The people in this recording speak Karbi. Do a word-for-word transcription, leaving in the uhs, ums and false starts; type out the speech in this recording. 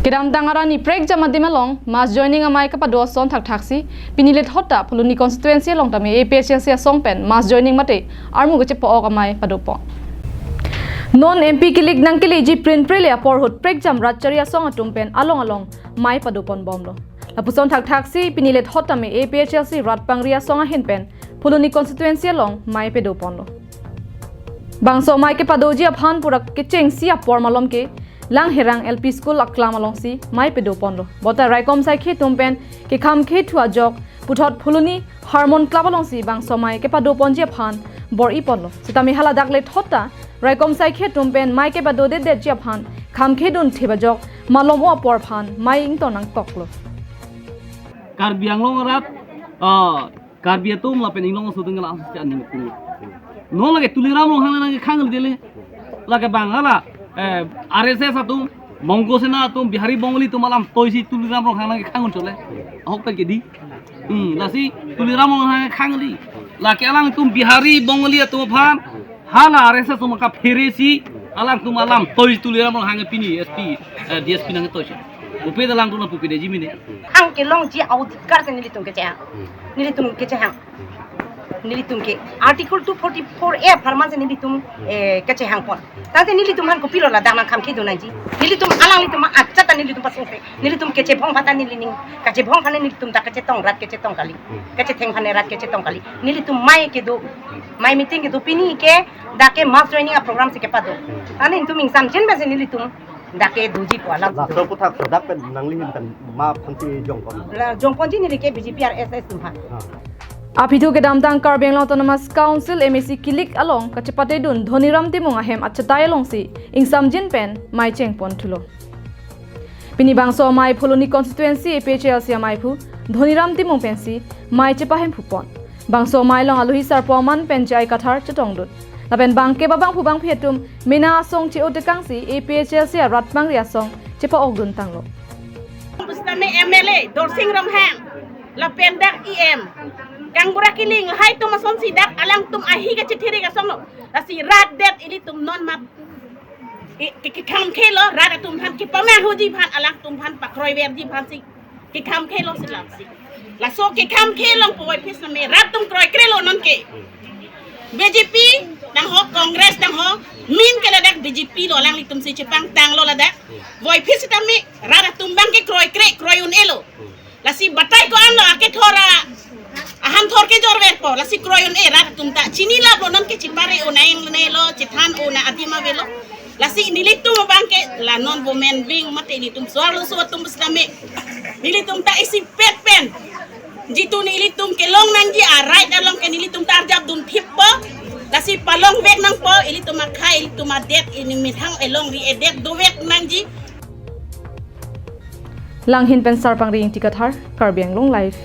Kedamtang arni prekjam adim along mass joining amei kepado ason thakthaksi pini lethot ta Phuloni constituency along tame A P H L C asong pen mass joining mate armu kechepa-ok amei padopon. Non M P kilik nangkeleji prinpre le apor ahut prekjam rat chari asong atum pen along along mei padopon bomlo. Lapuson thakthaksi pini lethot tame A P H L C rat pangri asong ahin pen Phuloni constituency along mei padoponlo. Bangso mei kepadoji aphan pura kechengsi apor malom ke Langherang L P School aklam alongsi mei padoponlo. Bonta raikom saikhi atum pen kekhamkhe thu ajok puthot Phuloni Harmon Club alongsi bangso mei kepadoponji aphan bor-iponlo. Sitame hala dak lethot ta raikom saikhi atum pen mei kepadodetdetji aphan khamkhedun thip ajok malom-o apor aphan mei ington nangkoklo. Karbi Anglong arat, ah, Karbi atum lapen inglong asudeng la ansi aning tung. Non lake Tuliram Ronghang nangkekhang dele. Lake bang hala, eh, R S S atum, Mongo Sena atum, Bihari Bongali atum alam toisi Tuliram Ronghang nangkekhang chole. Ahok pen kedi. Hmm, lasi Tuliram Ronghang khang di. Lake alangtum Bihari Bongali atum aphan, hala R S S atum kapheresi, alangtum alam toisi Tuliram Ronghang pini S P, eh, D S P nangtoisi. Pupe alangtum na pupe deji mene. Hang kelongji adhikar si nelitum kechehang. Nelitum kechehang. Nelitum ke Article two forty-four A apharman si nelitum, eh, kechehangpon. Tangte nelitum aphan kopilo ladak nangkhamkhedun nangji. Nelitum alanglitum achata nelitum pasungse. Nelitum kechebhong aphan ta nelining. Kachebhong aphan nelitum ta kachetong rat kachetong kali. Kachetheng aphan rat kachetong kali. Nelitum mei kedo. Mei meeting kedo pini ke dak ke mass joining aprogram si kepado. Tangte nelitum ingsamjin pensi nelitum dak kedoji ko alam. Laso aphuthak ladak pen nangli ahin pen ma aphansi jongpon? La jongponji neli ke B J P R S S atum aphan. Ah. Aphi thu kedamtang Karbi Anglong Autonomous Council M A C kilik along kachepatedun Dhoniram Timung ahem achatai alongsi ingsamjin pen mei chengpon thulo. Pini bangso amei Phuloni constituency A P H L C amei aphu Dhoniram Timung pensi mei chepahem phupon. Bangso amei along alohi sarpo aman pen J I Kathar chetongdun. Lapen bangke babangphu bangphi atum mena asong che-o tekangsi A P H L C arat pangri asong chepa-okdun tanglo. Bustami M L A Dorsing Ronghang lapen dak E M Kangbura Killing lahai atum asonsi dak alangtum ahi kachethirik asong lo. Lasi rat det ilitum non mat i, ke, kekhamkhelo rat atum aphan kepamanghuji aphan alangtum aphan pakroiverji aphansi kekhamkhelo si lamsi. Laso kekhamkhe along puvoiphit sitame rat atum kroikrelo nonke. B J P dang ho, Congress dang ho, min ke ladak B J P lo alanglitumsi chepangtanglo ladak. Voiphit sitame rat atum abangke kroikre, kroi un-elo. Lasi batai ko-an lo akethor a, ahan thor kejorverpo, lasi kroi un-e rat atum ta. Chinilaplo nonke chepare un-e nelo, chethan un-e adim avelo. Lasi nelitum abangke la non women wing mate nelitum so-arlo so atum sitame. Nelitum ta isipet pen. Jitu nelitum kelong nangji a right along ke nelitum ta arjapdun thippo. Lasi palongvek nangpo, ilitum akhei, ilitum adet, ili methang elongri edet dovek nangji. Langhin pen Sarpangri Ingti Kathar, Karbi Anglong Live.